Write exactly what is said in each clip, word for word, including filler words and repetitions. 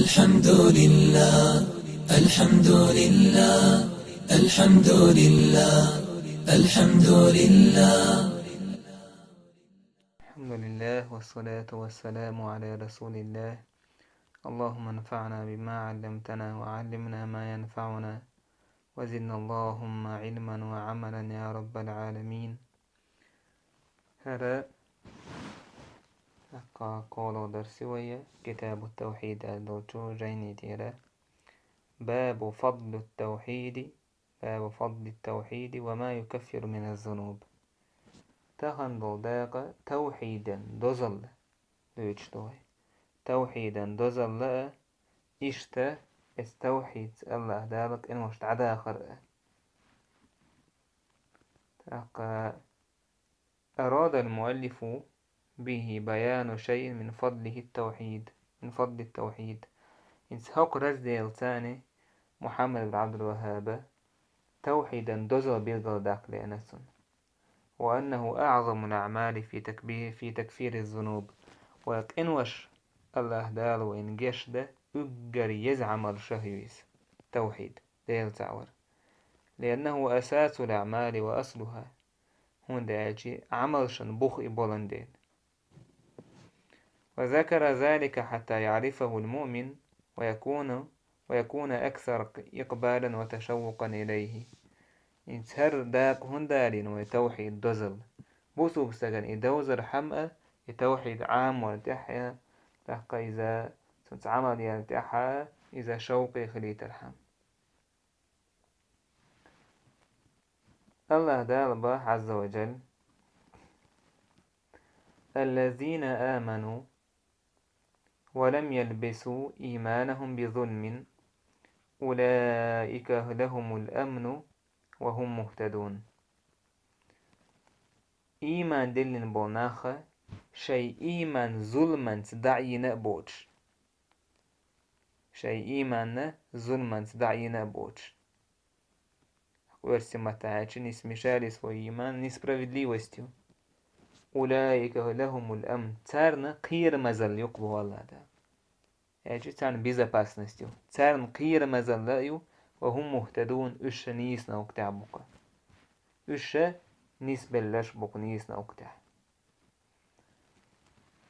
الحمد لله، الحمد لله، الحمد لله، الحمد لله. الحمد لله، والصلاة والسلام على رسول الله. اللهم انفعنا بما علمتنا وعلمنا ما ينفعنا وزدنا اللهم علما وعملا يا رب العالمين. ХӀара тӀаккха кхоалгӀа дарс ю вай Китабу ТтавхӀид аьлла долчу жайни тӀера. باب فضل التوحيد، باب فضل التوحيد وما يكفر من الذنوب. Тахан долу дакъа тавхьидан дозалла дуьйцуш ду вай. Тавхьидан дозалла а, иштта эс тавхьидца АллахӀ Дала къинош дӀадахар а. ТӀаккха أراد المؤلف به بيان شيء من فضله التوحيد، من فضل التوحيد. ХӀинца хӀокху разделаца Мухьаммад ибн Ӏабдул-ВаххӀаба тавхьидан дозалла билгалдаккха лаьана цунна. وأنه أعظم الأعمال في تكبير، في تكفير الذنوب. Вай къинош АллахӀ Дала вайна гечдан уггар еза Ӏамалшах ю иза, тавхьид, Делаца вар. لأنه أساس الأعمال وأصلها. ХӀунда аьлча Ӏамалшан бух и болан дела. وذكر ذلك حتى يعرفه المؤمن ويكون، ويكون أكثر إقبالا وتشوقا إليه. ХӀинца хӀара дакъа хӀунда аьлла вай тавхьид дозалла? Бусулба стагана и довзархьама а, и тавхьид Ӏаморна тӀехь а, тӀаккха иза цуьнца Ӏамал ярна тӀехь а, иза шовкъе хилийтархьама. АллахӀ Дала боху, Ӏазза ва Джалла: الذين آمنوا ولم يلبسوا إيمانهم بظلم أولئك لهم الأمن وهم مهتدون. Ийман диллина болу нах а, шайн ийман зуламанца дӀа а йина а боцуш. Шайн ийманна зуламанца дӀа а йина а боцуш. Оьрсийн маттахь аьлча, не смешали свой иман с несправедливостью. أولئك لهم الأمن. Царна кхерамазалла ю-кх боху АллахӀ Дала. Аьлча царна безопасность ю. Царна кхерамазалла а ю, وهم مهتدون, уьш ша нийса новкъа тӀехь бу-кх. Уьш ша нисбелларш бу-кх нийса новкъа тӀехь.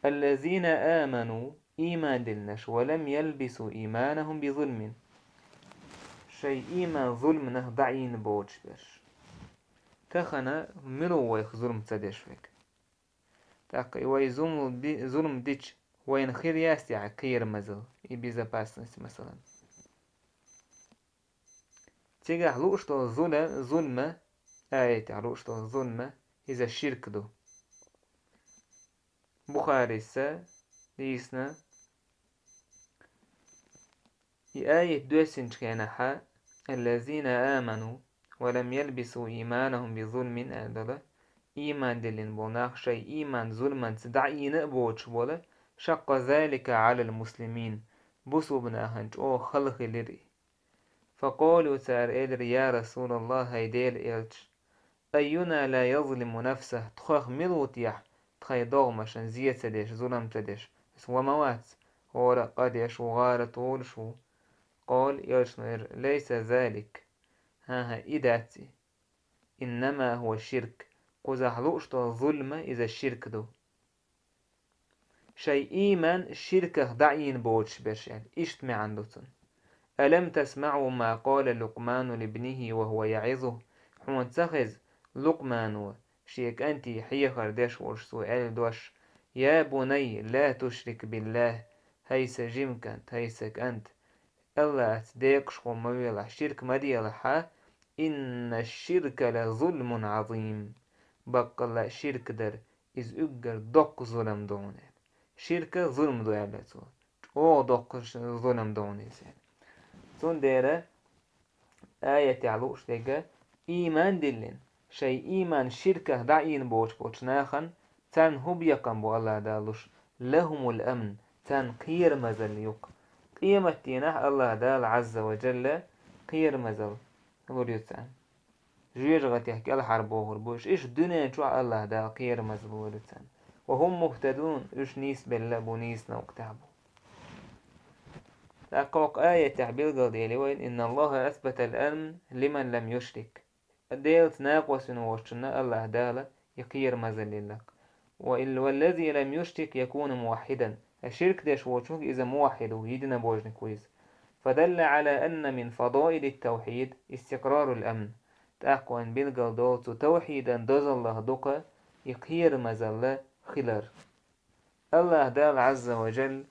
الذين آمنوا, ийман диллинарш, ولم يلبسوا إيمانهم بظلم. Шайн ийман зуламах дӀа а йина боцуш берш. Тахана мила ву вайх зулам ца деш верг? ТӀаккха и вай зулам ди-, зулам дича, вайна хир яц техьа кхерамазалла, и безопасность, масалан. Цигахь лууш долу зула-, зулма, аятехь лууш долу зулма, иза ширк ду. Бухарис а дийцина, и аят доьссинчу хенахь, الذين آمنوا ولم يلبسوا إيمانهم بظلم аьлла долу, ийман диллина болу нах шайн ийман зуламанца дӀа а йина а боцуш болу, شق ذلك على المسلمين, бусулба нахана чӀогӀа хала хилира и. فقالوا, цара элира: يا رسول الله, хӀай Делан элча, أينا لا يظلم نفسه, тхох мила ву техьа, тхайн догӀмашна зе ца деш, зулам ца деш? Ас ван ма вац, хӀора а къа деш ву, гӀарат гӀулуш ву. قال, элчано элира: ليس ذلك. ХӀан-хӀа, и дац и. إنما هو شرك. Кхузахь лууш долу зулма иза ширк ду. Шайн ийман ширках дӀа а йина боцуш берш аьлла, иштта маьӀна ду цунна. ألم تسمعوا ما قال لقمان لابنه وهو يعظه. Хьуна ца хеза Лукъмано шен кӀанте хьехар деш волуш цо аьлла дош: يا بني لا تشرك بالله. ХӀай сан жима кӀант, хӀай сан кӀант, АллахӀца декъашхо ма велахь, ширк ма делахь хьан, إن الشرك لظلم عظيم. Баккъалла а ширк дар, иза уггар доккха зулам ду хьуна аьлла. Ширк а зулам ду аьлла цо. ЧӀогӀа доккха зулам ду хьуна иза аьлла. Цундела аятехь лууш дерг а, ийман диллина, шайн ийман ширках дӀа а йина боцуш болчу нахана, царна хӀун бекхам бу АллахӀ Дала луш? لهم الأمن, царна кхерамазалла ю-кх. Къематдийнахь АллахӀ Дала, Ӏазза ва Джалла, кхерамазалла лур ю царна. Жоьжахатех кӀелхьарбохур бу уьш. Иштта дуьнен чохь АллахӀ Дала кхерамазалла лур ю царна. وهم مهتدون, уьш нийсбелла а бу, нийса новкъа тӀехь бу. ТӀаккха оцу аятехь билгалдели вайна: «إن الله أثبت الأمن لمن لم يشرك». Делаца накъост вина волчунна АллахӀ Дала и кхерамазалла лакха. «وال-، والذي لم يشرك يكون موحدا». Ширк деш волчунга иза муваххьид ву, единобожник ву иза. «فدل على أن من فضائل التوحيد استقرار الأمن». ТӀаккха вайна билгалдолу цу тавхьидан дозаллах дукха и кхерамазалла хилар. АллахӀ Дала Ӏазза ва Жалла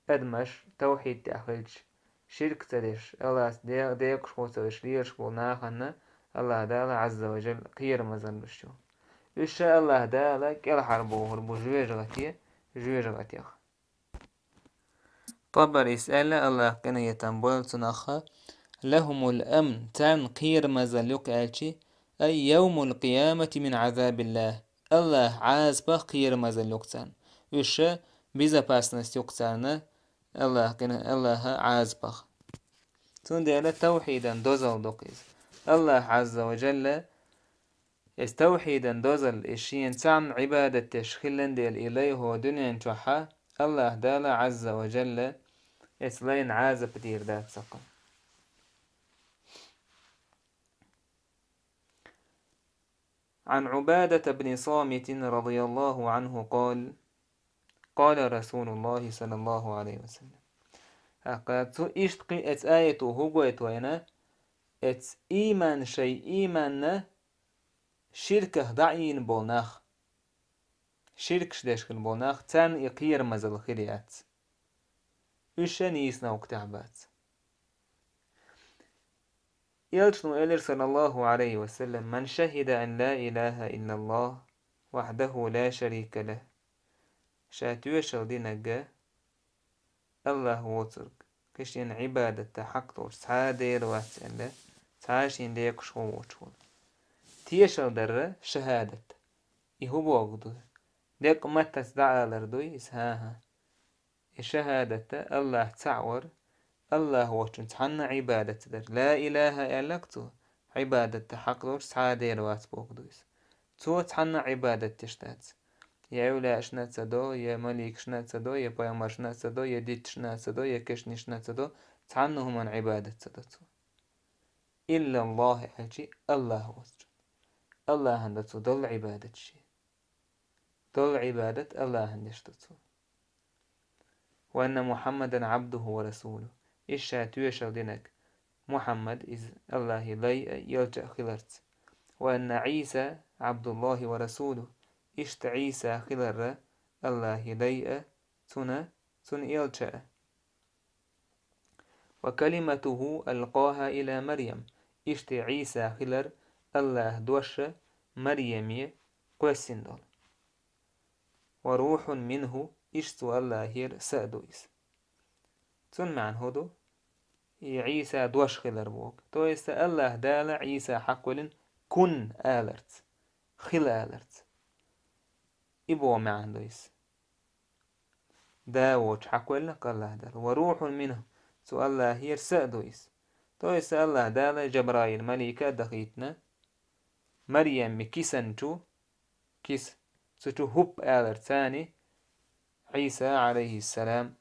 адамаш тавхьид тӀехь хилча, ширк ца деш, АллахӀца де-, декъашхо ца деш лелаш болу нахана АллахӀ Дала Ӏазза ва Жалла кхерамазалла луш ю. Уьш ша АллахӀ Дала кӀелхьара бохур бу жоьжахате, жоьжахатех. ТӀабарис аьлла, АллахӀ къинхетам бойла цунах: «لهم الأمن», царна кхерамазалла юкъа аьлчи, «أي يوم القيامة من عذاب الله». АллахӀ Ӏазапах кхерамазалла юкъа царна. Уьш безопасность юкъа царна АллахӀ къина-, АллахӀа Ӏазапах. Цундела тавхьидан дозалла дукха иза. АллахӀ Ӏазза ва Жалла, иза тавхьидан дозалла, иза шена цхьанна Ӏибадат деш хилла дела и лай хӀо дуьнен чохьа, АллахӀ Дала Ӏазза ва Жалла, иза лайна Ӏазап дийр дац цхьаккха. عن عبادة بن صامت رضي الله عنه قال: قال رسول الله صلى الله عليه وسلم. ХӀакъа цу иштта кхин эца аято хӀу гойту вайна, эца ийман шайн ийманна ширках дӀаийна болу нах, ширкаш деш хилла болу нах, царна и кхерамазалла хир яц. Уьш ша нийса новкъа тӀехь бац. Элчано элира, саллаллаху Ӏалайхи ва саллам: «من شهد أن لا إله إلا الله وحده لا شريك له». Ша тоьшалла динарг, АллахӀ воцург, кхин шена Ӏибадатта хьакъ долуш цхьа а Дела вац аьлла, цхьа а шена декъашхо воцуш волу. Тешалла дар шахӀадат. И хӀун бохург ду? Декъа маттаца дӀаалар дуй иза? ХӀан-хӀа. И шахӀадатта АллахӀ цхьаъ вар, АллахӀ воцчунна цхьанна Ӏибадат ца дар. Ла илаха аьлларг цо, Ӏибадатта хьакъ долуш цхьа а Дела вац бохург ду иза. Цо цхьанна Ӏибадат деш дац. Я эвлаашна а ца до, я маликашна а ца до, я пайхамаршна а ца до, я дитташна а ца до, я кешнашна а ца до, цхьанна хӀуманна Ӏибадат ца до цо. Иллаллахь аьлчи, АллахӀ воцчунна. АллахӀан до цо долу Ӏибадат шен. Долу Ӏибадат АллахӀан деш ду цо. «Ва анна Мухьаммадан Ӏабдуху ва расулуху». Иштта ша тоьшалла динарг Мухьаммад, иза АллахӀан лай а, элча а хиларца. «Ва анна Ӏийса Ӏабдуллахи ва расулуху». Иштта Ӏийса хилар АллахӀан лай а, цуьнан, цуьнан элча а. «Ва калиматуху алкъаха ила Марьям». Иштта Ӏийса хилар АллахӀан дош Марьяме кхоьссина долу. «Ва рухьун минху», иштта цу АллахӀера са а ду иза. Цуьнан маьӀна хӀун ду? И Ӏийса дош хилар боху. То есть АллахӀ Дала Ӏийса хьакхоьллина «кун» аларца, «хила» аларца. И боху маьӀна ду иза. Да воцуш хьакхоьллина АллахӀ Дала. «Ва рухьун минху», цу АллахӀера са а ду иза. То есть АллахӀ Дала Жабраил малика а дахийтина, Марьяме кисан чу, киса, цу чу хӀуп аларца Ӏийса, Ӏалайхиссалам,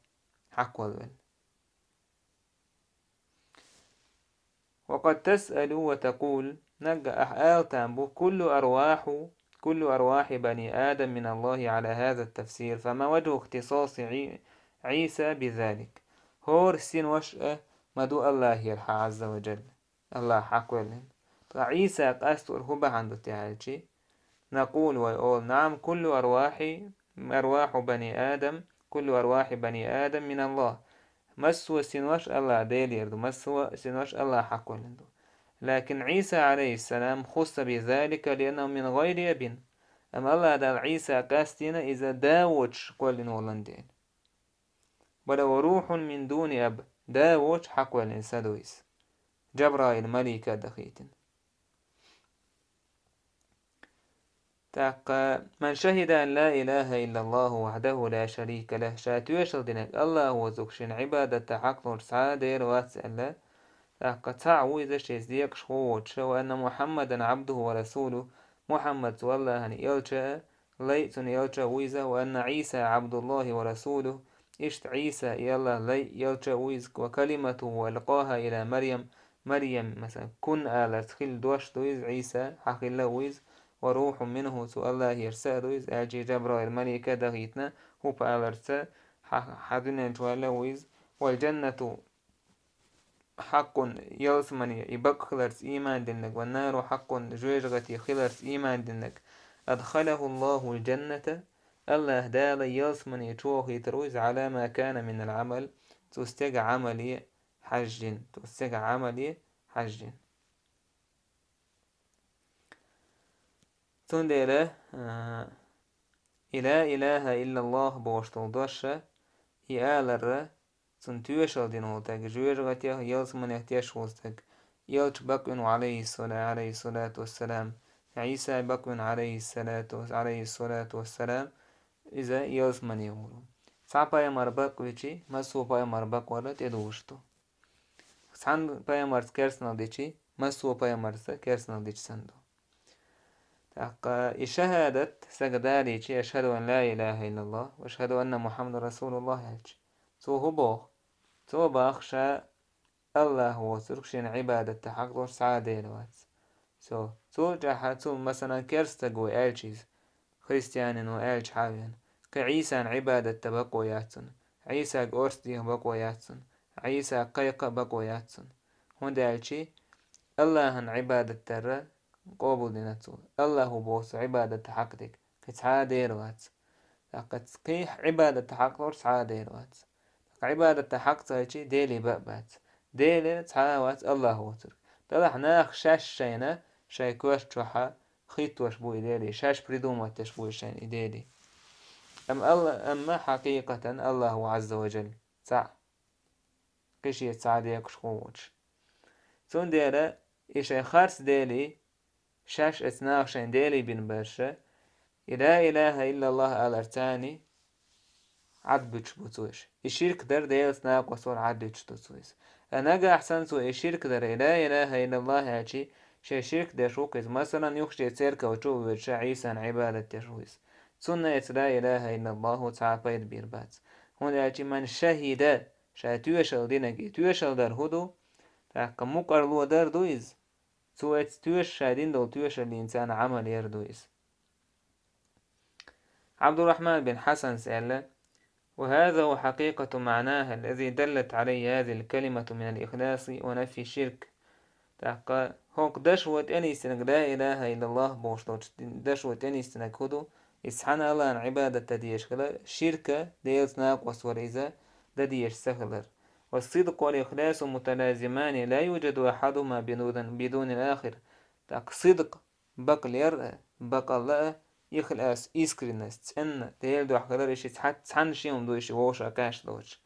хьакхоллавелла. «Ва къад тасъалу ва такъул», наггахь ахь ала там бу: «Куллу арваху, куллу арвахи бани Адам мин Аллахи Ӏала хаза тафсир, фама ваджху ихтисаси Ӏи-, Ӏийса бизалик?» ХӀора синош а ма ду АллахӀера хьан, Ӏазза ва Джалла. АллахӀ хьакхоьллина. Ткъа Ӏийса къастор хӀун бахьана ду те аьлчи, накъул, вай олу: «Наам, куллу арвахи, арваху бани Адам, куллу арвахи бани Адам мин Аллах». Массо а синош АллахӀ Делера ду, массо а синош АллахӀ хьакхоьллина ду. Лакин Ӏийса, Ӏалайхиссалам, хусса бизалика, лианнаху мин гӀайри абин. Амма АллахӀ Дала Ӏийса къастийна, иза да воцуш кхоьллина волан дела. Бала ва рухьун мин дуни аб, да воцуш хьакхоьллина са ду иза. Джабраил малика дахийтина. ТӀаккха: «Ман шахида ан ла илаха иллаллаху вахьдаху ла шарика лах», ша тоьшалла динарг АллахӀ воцург, шена Ӏибадатта хьакъ долуш цхьа а Дела вац аьлла, тӀаккха цхьаъ ву иза, шеца декъашхо воцуш, «ва анна Мухьаммадан Ӏабдуху ва расулуху», Мухьаммад цу АллахӀан элча а, лай а, цуьнан элча а ву иза, «ва анна Ӏийса Ӏабдуллахи ва расулуху», Иштта Ӏийса, и АллахӀ лай, елча а ву иза, ва калиматухӀу алкъахӀа ила Марьям, Марьям, масала, кун аларца хилла дош ду иза, Ӏийса, хьахилла а ву иза, ва рухӀун минхӀу, цу АллахӀера са а ду иза, аьлча Жабраил малика а дахийтина, хӀупа аларца, хьа-, хьа дуьнен чу ваьлла а ву иза, вал жаннату хьакъун, ялсамане и бакъ хиларца ийман диннарг, ван нару хьакъун, жоьжахати хиларца ийман диннарг, адхалахӀу АллахӀу аль-жанната, АллахӀ Дала ялсамане чу вохийтар ву иза, Ӏала ма кана минал Ӏамал, цу стеган Ӏамале хьаьжжина, цу стеган Ӏамале хьаьжжина. Цундела, а, и ла илахӀа иллаллахӀ бохуш долу дош, и аларра, цунна тоьшалла дина волу стаг, жоьжахатех, ялсаманех теш волу стаг, элча бакъвина ву, Ӏалайхиссала-, Ӏалайхиссалату вассалам, Ӏийса бакъвина, Ӏалайхиссалату вас-, Ӏалайхиссалату вассалам, иза ялсамане ву. Цхьа пайхамар бакъвичи, массо а пайхамар бакъварра тӀедужуш ду. Цхьана пайхамарца керстанал дичи, массо а пайхамарца керстанал дича санна ду. ТӀаккха и шахӀадат сага далийчи, ашхӀаду ан ла илахӀа иллаллахӀ ва ашхӀаду анна Мухьаммадан расулуллахӀ аьлча, цо хӀун боху? Цо боху ша АллахӀ воцург, шена Ӏибадатта хьакъ долуш цхьа а Дела вац. Цо, цул тӀаьхьа цо, масалан, керстаг ву аьлча иза, христианин ву аьлча хьа а веана, кхин Ӏийсан Ӏибадатта бакъо яц цунна, Ӏийсага орца деха бакъо яц цунна, Ӏийсага кхайкха а бакъо яц цунна. ХӀунда аьлча АллахӀан Ӏибадат дарра къобалдина цо. АллахӀ ву боху цу Ӏибадатта хьакъ дерг, кхин цхьа а Дела вац. ТӀаккха кхин Ӏибадатта хьакъ долуш цхьа а Дела вац. ТӀаккха Ӏибадатта хьакъ ца хилча, Деле бан а бац. Дела цхьа а вац, АллахӀ воцург. Делахь наха шаьш шайна, шайн коьрта чохьа хӀиттош бу и Дела, шаьш придумать деш бу и шайна и Дела. Амма Алла-, амма хьакъикъатан АллахӀ ву Ӏазза ва Джалла цхьаъ. Кхин шеца цхьа а декъашхо воцуш. Цундела и шайн харц Дела, шаьш оцу наха шайн Дела бина барш, и ла илахӀа иллаллахӀ алар царна Ӏад буьтуш бу цо иза. И ширк дар Делаца накъост вар Ӏад дуьтуш ду цо иза. Ткъа нагахь санна цо и ширк дар, и ла илахӀа иллаллахӀ аьлча, шен ширк деш ву-кх иза. Масалан, юха шен церкав чу а воьдуш, Ӏийсан Ӏибадат деш ву иза. Цунна оцу ла илахӀа иллаллахӀо цхьа а пайда бийр бац. ХӀунда аьлча ман шахӀида, ша тоьшалла динарг, и тоьшалла дар хӀун ду? ТӀаккха мукъарло дар ду иза. Цо оцу тоьша ша дина долу тоьшаллица царна Ӏамал яр ду иза. Ӏабдуррахьман бин Хьасанс аьлла: «وهذا هو حقيقة معناها الذي دلت عليه هذه الكلمة من الإخلاص ونفي الشرك». ТӀаккха хӀокху дашо тӀенисдинарг, ла илахӀа иллаллахӀ бохуш долчу дашо тӀенисдинарг хӀун ду? Иза цхьана АллахӀан Ӏибадат дан дезаш хилар, ширка, Делаца накъост вар иза, дан дезаш ца хилар. «والصدق والإخلاص متلازمان لا يوجد أحدهما بدون، بدون الآخر». ТӀаккха сидкъ, бакълер а, бакъалла а, ихлас, искренность, цӀенна, Делан дуьхьа хилар, и ши цхьа-, цхьанна шен хӀума ду и ши вовшах кхаьчна доцуш.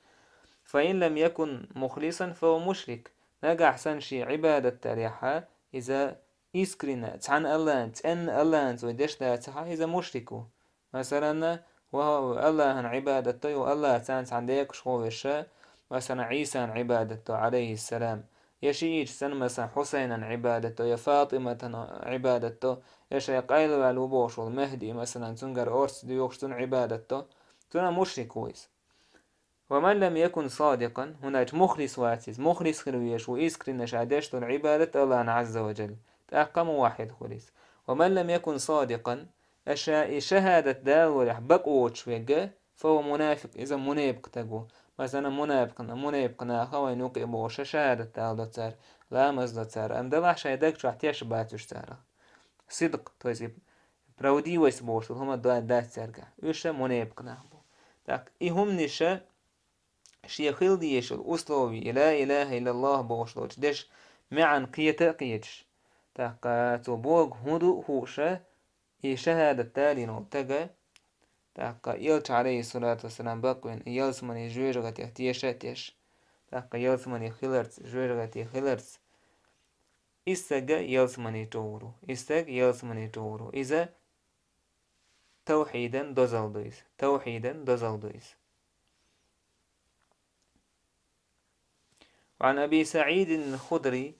«فإن لم يكن مخلصا فهو مشرك». Нагахь санна шен Ӏибадат дарехьа, иза искренне, цхьана АллахӀан, цӀенна АллахӀанца вай деш дацахьа, иза мушрик ву. Масалан, ва АллахӀан Ӏибадат до, ва АллахӀ царна цхьана декъашхо веш, масалан, Ӏийсан Ӏибадат до, Ӏалайхиссалам, я шиъча санна, масалан, Хьусайнан Ӏибадат до, я ФатӀиматан Ӏибадат до, я шайн къайлаваьлла ву бохуш волу Мехди, масалан, цуьнгара орца доьхуш, цунна Ӏибадат до, цунах мушрик ву иза. «ومن لم يكن صادقا», хӀунда аьлча мухлис вац иза, мухлис хир везаш ву, искренне ша деш долу Ӏибадат АллахӀна Ӏазза ва Джалла, тӀаккха муваххьид хуьлу иза. «ومن لم يكن صادقا», аша и шахӀадат далорехь бакъ воцуш верг, «فهو منافق», иза мунепакъ стаг ву. Масалан, мунепакъ-, мунепакъ наха вайн юкъе бохуш шахӀадат даладо цара, ламаз до цара, амма делахь шайн даг чохь теш бац уьш царах. Сидкъ, то есть и правдивость бохуш долу хӀума да-, дац цаьргахь. Уьш мунепакъ нах бу. ТӀаккха и хӀуманиша шен хила дезаш йолу условий, ла илахӀа иллаллахӀ бохуш долчу дешан маьӀна кхета а кхеташ, тӀаккха цо бохург хӀун ду а хууш, и шахӀадат далийна волу стага, тӀаккха элча, Ӏалайхиссалату вассалам, бакъвина, и ялсамане жоьжахатех теша а теш, тӀаккха ялсамане хиларца, жоьжахате хиларца, и стаг ялсамане чу гӀур ву, и стаг ялсамане чу гӀур ву. Иза тавхьидан дозалла ду иза. Тавхьидан дозалла ду иза. وعن أبي سعيد الخدري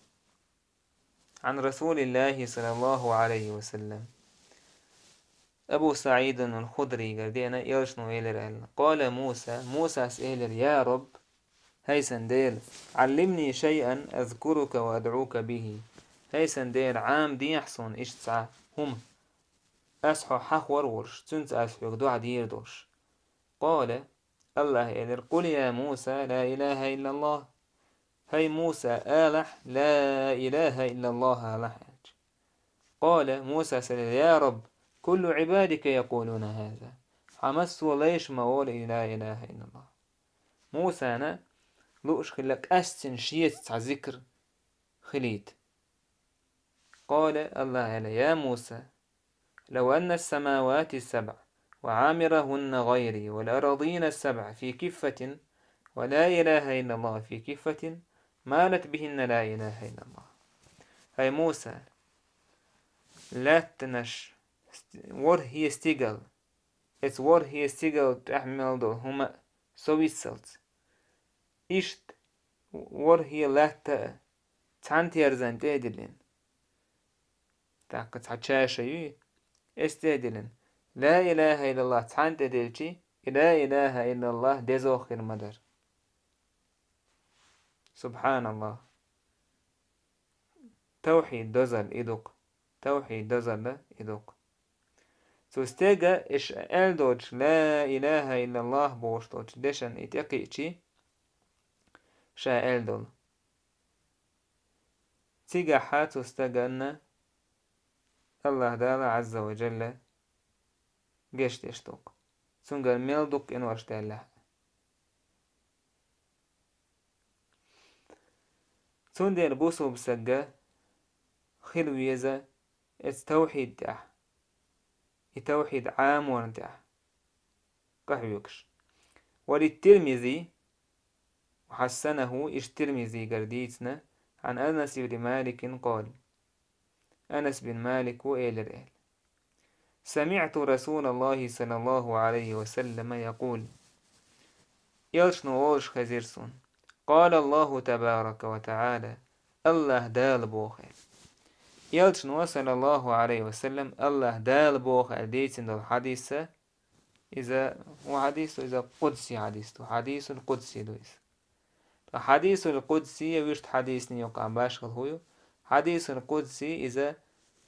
عن رسول الله صلى الله عليه وسلم. Абу СаӀид ал-Худрийгара деана, элчано элира аьлла: «قال موسى», Мусас элира: «يا رب», хӀай сан Дела, «علمني شيئا أذكرك وأدعوك به». ХӀай сан Дела, Ӏамадехьа суна иштта цхьа хӀума, аз хьо хьахор волуш, цуьнца аз хьоьга доӀа дийр долуш. قال, АллахӀа элира: «قل يا موسى لا إله إلا الله». ХӀай Муса, алахь: «لا إله إلا الله» алахь, аьлча. قال, Мусас элира: «يا رب، كل عبادك يقولون هذا». Хьан массо а лайша ма олу и «لا إله إلا الله». Мусана лууш хилла къаьстина шеца цхьа зикр хилийта. قال, АллахӀа аьлла: «يا موسى، لو أن السماوات السبع وعامرهن غيري والأرضين السبع في كفة ولا إله إلا الله في كفة مالت بهن لا إله إلا الله». ХӀай Муса, лаьттанаш, ст-, ворхӀе стигал, эцу ворхӀе стигал тӀехь мел долу хӀума а совиссалц, иштта ворхӀе латта а цхьана терзан тӀе а диллина. ТӀаккха цхьа чаша юй, эс тӀе а диллина. «لا إله إلا الله» цхьана тӀе делчи, и «لا إله إلا الله» дезох хир ма дара. СубхьаналлахӀ. Тавхьид дозалла и ду-кх. Тавхьид дозалла и ду-кх. Цу стега и ша аьлла долчу «لا إله إلا الله» бохуш долчу дешан и тӀекхиъчи, ша аьлла долу. Цигахьа цу стаганна АллахӀ Дала Ӏазза ва Джалла гечдеш ду-кх, цуьнгара мел дукха къинош даьллехь а. Цундела бусулба сагга хила веза эцу тавхьид тӀехь, и тавхьид Ӏаморна тӀехь къахьоьгуш. وللترمذي وحسنه, иштта Тирмизигара дийцина, عن أنس بن مالك قال, Анас бин Малико элира аьлла: سمعت رسول الله صلى الله عليه وسلم يقول, элчано олуш хезира суна: قال الله تبارك وتعالى, АллахӀ Дала боху аьлла. Элчано, саллаллаху Ӏалайхи ва саллам, АллахӀ Дала боху аьлла дийцина долу хьадис, иза хӀун хьадис ду, иза къудси хьадис ду, хьадисул къудси ду иза. Ткъа хьадисул къудси я вуьшта хьадисна юкъахь башхалла хӀун ю? Хьадисул къудси иза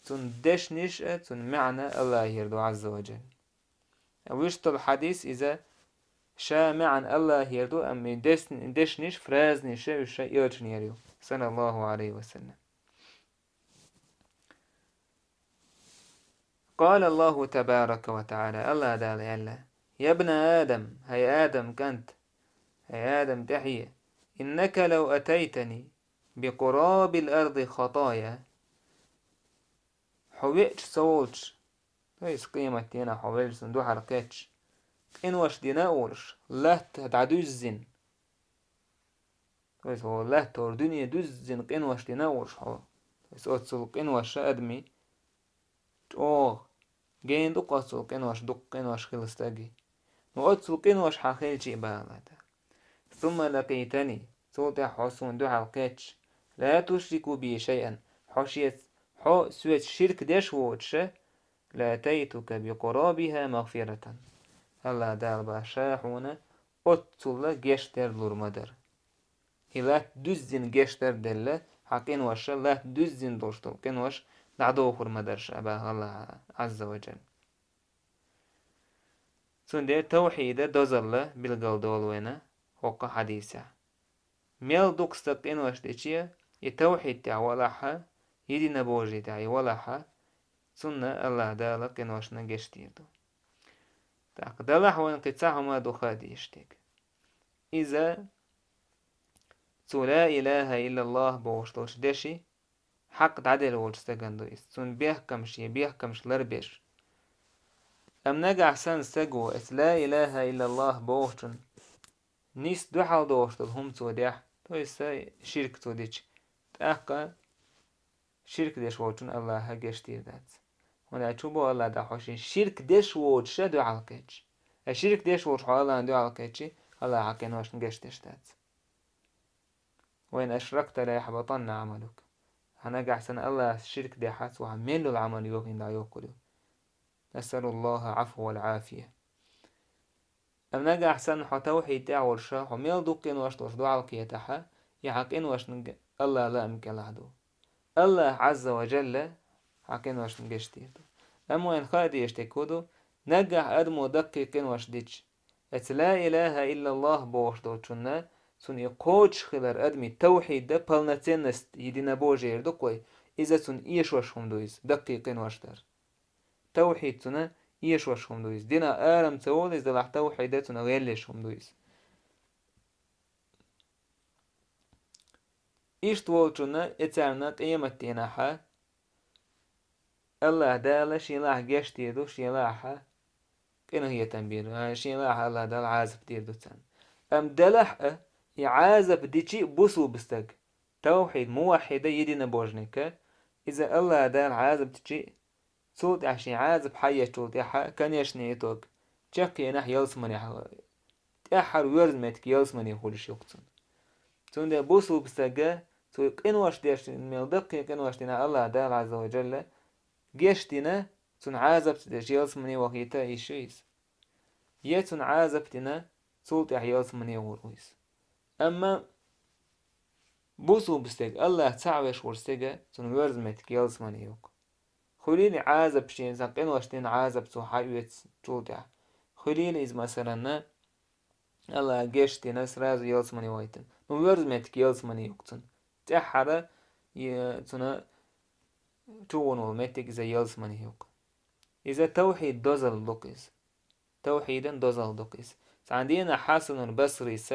цунна дешнаш а, цунна маьӀна АллахӀера ду, Ӏазза ва Джалла. Вуьшта долу хьадис иза ша маьӀна АллахӀера ду, амма и дес-, дешнаш, фразнаш а уьш ша элчанера ю, саллаллаху Ӏалайхи ва саллам. قال الله تبارك وتعالى, АллахӀ Дала аьлла: يا ابن آدم, хӀай Адам кӀант, хӀай Адам тӀаьхье, إنك لو أتيتني بقراب الأرض خطايا, хьо веача ца волчу, то есть къематдийнахь хьо веллачун дуьхьал кхетча, къинош дина а волуш, латта дӀадуьззина, то есть хьо латтор дуьне дуьззина къинош дина а волуш хьо, то есть оццул къинош адамийн чӀогӀа гена ду-кх оццул къинош, дукха къинош хилла стаге. Ну оццул къинош хьан хилча а, бала АллахӀ Дала. ثم لقيتني, цул тӀаьхьа хьо суна дуьхьал кхетча, لا تشرك بي شيئا, хьо шеца, хьо соьца ширк деш воцуша, لأتيتك بقرابها مغفرة. АллахӀ Дала бах ша хьуна оццулла гечдар лур ма дара. И латта дуьззина гечдар делла, хьан къиноша латта дуьззина долуш долу къинош дӀадохур ма дара ша, бах АллахӀа, Ӏазза ва Джалла. Цундела тавхьида дозалла билгалдолу вайна хӀокху хьадисехь. Мел дукха стаг къинош дича, и тавхьид тӀехь валахьа, единобожие тӀехь и валахьа, цунна АллахӀ Дала къиношна гечдийр ду. ТӀаккха далахь вайна кхин цхьа хӀума ду хаа дезаш дерг. Иза цу ла илаха иллаллах бохуш долчу деши хьакъ дӀаделла волчу стагана ду иза, цунна бехкамаш е бехкамаш ларбеш. Амма нагахь санна стаго эцу ла илаха иллаллах бохучун нис дуьхьал дохуш долу хӀума цо дехь, то есть ширк цо дича, тӀаккха ширк деш волчун АллахӀа гечдийр дац. ХӀунда аьлча хӀун боху АллахӀ Дала, хьо шен ширк деш воцуша дуьхьал кхетча? Ткъа ширк деш воцуш хьо АллахӀна дуьхьал кхетчи, АллахӀа хьан къиношна гечдеш дац. «وإن أشركت ليحبطن عملك». Хьан нагахь санна АллахӀа ширк дехьа, цо хьан мел йолу Ӏамал йохийна дӀайоккхур ю. نسأل الله العفو والعافية. Амма нагахь санна хьо тавхьид тӀехь волуш, хьо мел дукха къинош долуш дуьхьал кхетахь, и хьан къиношниг АллахӀ лаам кӀелахь ду. АллахӀ Ӏазза ва Джалла хьан къиношна гечдийр ду. Амма вайна хаа дезаш дерг хӀун ду, нагахь адамо даккхий къинош дича, эца ла илаха иллаллахӀ бохуш долчунна, цунна и кхочуш хилар адамийн тавхьид а, полноценность, единобожие ду-кх вай, иза цунна эшош хӀума ду иза, даккхий къинош дар. Тавхьид цунна эшош хӀума ду иза. Динах арам ца волу иза, делахь тавхьид а цунна гӀелъеш хӀума ду иза. Иштта волчунна и царна къематдийнахьа АллахӀ Дала шен лахь гечдийр ду, шен лахь къинхетам бийр ду, а, шен лахь АллахӀ Дала Ӏазап дийр ду царна. Амма делахь а, и Ӏазап дичи а бусулба стаг, тавхьид, муваххьид а, единобожник а, иза АллахӀ Дала Ӏазап дичи а, цул тӀаьхьа шен Ӏазап хьаечул тӀаьхьа, конечный итог, чаккхенахь ялсаманехь, тӀаьххьара воьрзу меттиг ялсамане хуьлуш ю-кх цунна. Цундела бусулба стага, цо къинош деш, мел даккхий къинош дина АллахӀ Дала Ӏазза ва Джалла, гечдина, цунна Ӏазап ца деш ялсамане вахийта йиш ю иза. Я цунна Ӏазап дина, цул тӀаьхьа ялсамане гӀур ву иза. Амма бусулба стаг, АллахӀ цхьаъ веш волу стага, цунна воьрзу меттиг ялсамане ю-кх. Хуьлийла и Ӏазап шена, цхьа къинош дина Ӏазап цо хьаоьцу цул тӀаьхьа. Хуьлийла иза, масаланна, АллахӀа гечдина, сразу ялсамане вайтина. Ну, воьрзу меттиг ялсамане ю-кх цунна. ТӀаьххьара, е, цунна чугӀун волу меттиг иза ялсамане ю-кх. Иза тавхьид дозалла ду-кх иза. Тавхьидан дозалла ду-кх иза. Цхьана дийнахь Хьасанул Басрис,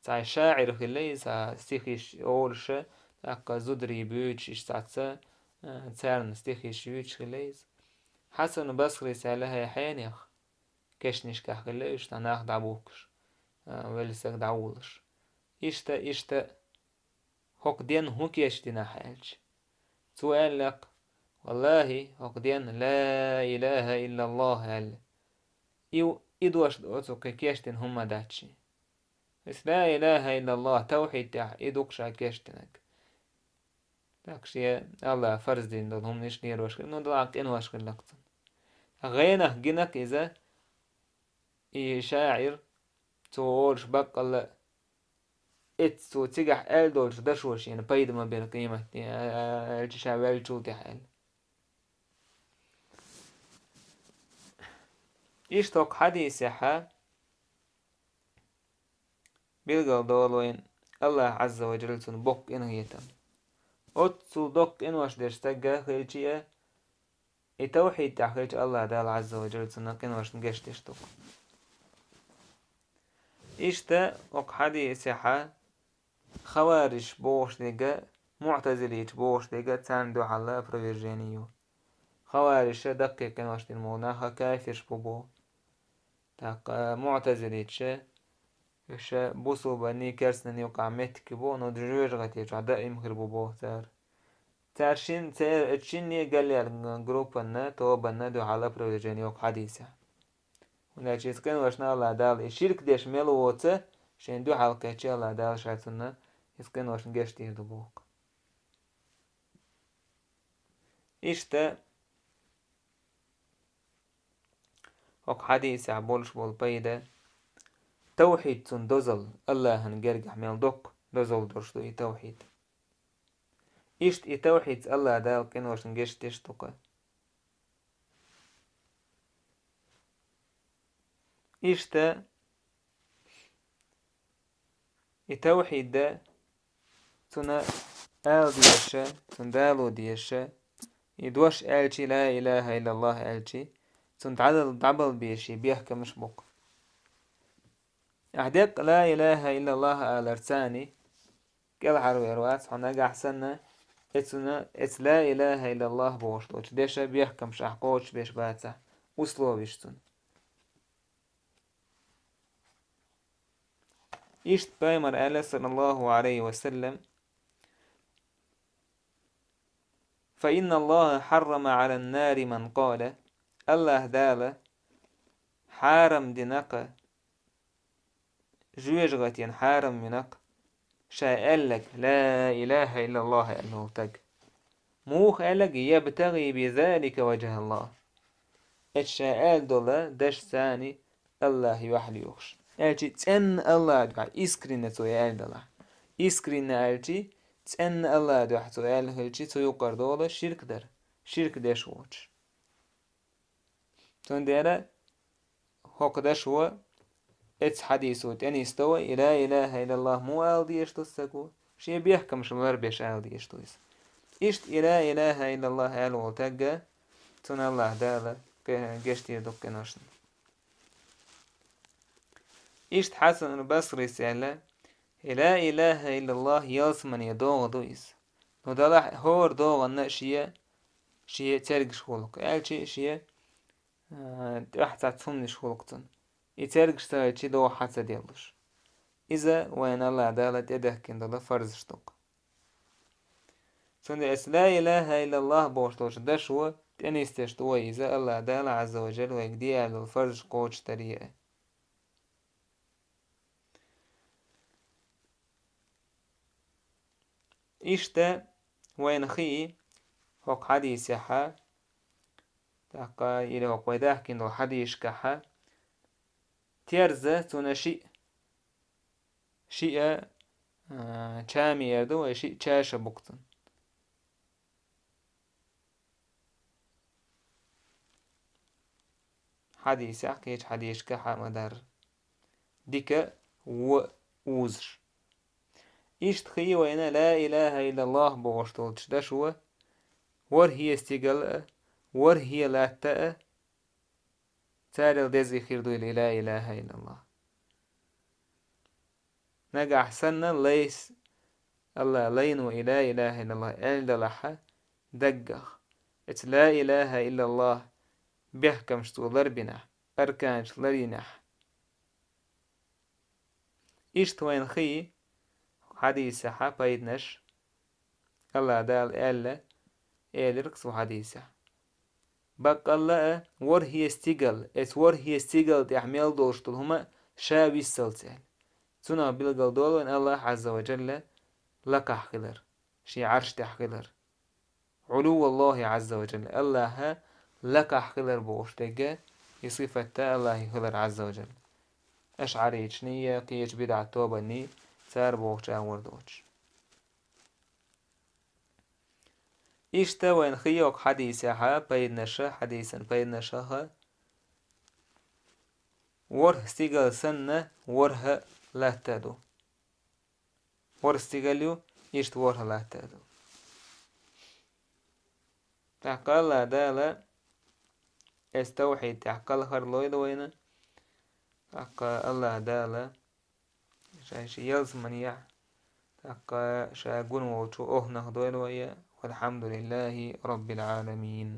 цхьа шаӀир хилла иза, стихаш олуш, тӀаккха зударий буьйцуш, иштта цхьацца, а, царна стихаш юьйцуш хилла иза. Хьасанул Басрис аьлла: «ХӀай хьенех», кешнашкахь хилла уьш, цхьа нах дӀабухкуш, а, велла стаг дӀавуллуш. «Иштта, иштта, хӀокху денна хӀун кечдина ахь?» аьлча. Цо аьлла-кх: «ВаллахӀи, хӀокху денна ла илаха иллаллахӀ аьлла. И, и дош доцург кхин кечдина хӀумма дац шен. Иза ла илаха иллаллахӀ, тавхьид тӀехь, и ду-кх ша кечдинарг». ТӀаккха шен АллахӀа фарз дина долу хӀуманаш лелош хилла, ну, делахь къинош хилла-кх цунна. ГӀенах гина-кх иза, и шаӀир, цо олуш баккъалла а, эцца цо цигахь аьлла долчу дашо шена пайда ма бира къематде, а, а, аьлча ша ваьллачул тӀаьхьа аьлла. Иштта хӀокху хьадисехь билгал долу вайна АллахӀ Ӏазза ва Джалла цунна боккха къинхетам. Оццул доккха къинош деш стагга хилча а, и тавхьид тӀехь хилча, АллахӀ Дала Ӏазза ва Джалла цунна къиношна гечдеш ду-кх. Иштта хӀокху хьадисехь хавариш бохуш дерг а, муӀтазилиташ бохуш дерг а царна дуьхьал опровержение ю. Хавариш даккхий къинош дина болу нах кафирш бу боху. ТӀаккха муӀтазилиташ, уьш бусулбанний керстанний юкъахь меттиг бу, но жоьжахати чохь даим хир бу боху цара. Цара шин, церан шинне галъяьлла группанна, тобанна дуьхьал опровержение йо хӀокху хьадисехь. ХӀунда аьлча иза къиношна АллахӀ Дала, и ширк деш мел воцу, шен дуьхьал кхеччи АллахӀ Дала ша цунна иза къиношна гечдийр ду боху. Иштта хӀокху хьадисехь болуш болу пайда, тавхьид цунна дозалла, АллахӀан гергахь мел доккха дозалла долуш ду и тавхьид. Иштта и тавхьидца АллахӀ Дала къиношна гечдеш ду-кх. Иштта и тавхьид а, цунна ала дезаш а, цунна дало дезаш а, и дош аьлчи, ла илаха иллаллахӀ аьлчи, цунна дӀадал-, дӀабала безаш и бехкамаш бу-кх. Ахьа деккъа ла илаха иллаллахӀ аларца кӀелхьарвер вац хьо нагахь санна, эцуна, эца ла илаха иллаллахӀ бохуш долчу деша бехкамаш ахь кхочушбеш бацахь, условиш цунна. Иштта пайхамар аьлла, саллаллаху алейхи ва саллям: «Фа инна Аллаха харрама ала нари ман къала», АллахӀ Дала хьарам дина-кх, жоьжахатина хьарам вина-кх, ша аьлларг, ла илаха иллаллахӀ аьлла волу стаг. Муха аьлларг, ябтагӀи би залика ваджхӀа Аллах. Эцу ша аьлла долу дашца цхьаьна Аллахьан юьхь лоьхуш. Аьлча цӀенна Аллахьан дуьхьа, искренне цо аьлла делахь. Искренне аьлча, цӀенна Аллахьан дуьхьа цо аьлла хилча, цу юккъара долу ширк дар. Ширк деш воцуш. Цундела хӀокху дашо, эцу хьадисо тӀенисдо вай, и ла илаха иллаллах муха ала дезаш ду стага? Шен бехкамаш ларбеш ала дезаш ду иза. Иштта и ла илаха иллаллах аьлла волу тагга, цунна Аллахь Дала ге-, гечдийр ду къиношна. Иштта Хьасан аль-Басрис аьлла, и ла илаха иллаллах ялсамане догӀа ду иза. Ну далахь хӀора догӀанна шен, шен цергаш хуьлу-кх, аьлча шен, а, тӀехь цхьацца хӀуманаш хуьлу-кх цунна. И цергаш ца хилча догӀа хьа ца деллуш. Иза вайна Аллахь Дала тӀедехкина долу фарзаш ду-кх. Цундела эцу ла илаха иллаллах бохуш долчу дашо тӀенисдеш ду вай иза Аллахь Дала Ӏазза ва Джалла вайга де аьлла долу фарзаш кхочушдаре а. Иштта вайна хии хӀокху хьадисехьа, тӀаккха или хӀокху вай даьхкина долу хьадисашкахьа, терза цуьнан шиъ, шиъ, а, чами эр ду вай, шиъ чаша бу-кх цуьнан. Хьадисехь, кхечу хьадисашкахьа ма-дарра. Дика а, вон а узуш. Иштта хии вайна ла илаха иллаллах бохуш долчу дашо, ворхӀе стигал а, ворхӀе латта а, царел деза хир ду и ла илаха иллаллах. Нагахь санна лайс, Аллахь лайно и ла илаха иллаллах аьлла далахьа даггах, эцу ла илаха иллаллах бехкамаш цо ларбинехь, арканаш ларйинехь. Иштта вайна хии хьадисехьа пайданаш, Аллахь Дала аьлла, элира-кх цу хьадисехь. Баккъалла а, ворхӀе стигал, эцу ворхӀе стигал тӀехь мел долуш долу хӀума ша виссалц аьлла. Цунах билгал долу вайн Аллахь Ӏазза ва Джалла лакхахь хилар, шен Ӏарш тӀехь хилар. Ӏулувваллахи Ӏазза ва Джалла, Аллахьа лакхахь хилар бохуш дерг, и сифатта Аллахьан хилар Ӏазза ва Джалла. Ашъарийчний я кхечу бидӀат тобанний цара бохучу агӀор доцуш. Иштта вайна хии хӀокху хьадисехьа пайданаша, хьадисан пайданашаха, ворхӀ стигал санна, ворхӀ латта ду. ВорхӀ стигал ю, иштта ворхӀ латта ду. ТӀаккха Аллахь Дала эс тавхьид тӀехь кхалхар лойла вайна. ТӀаккха Аллахь Дала ша ши ялсаманехь, тӀаккха ша гун волчу охӀнах дойла вай, валхьамдулиллахи роббил Ӏаламин.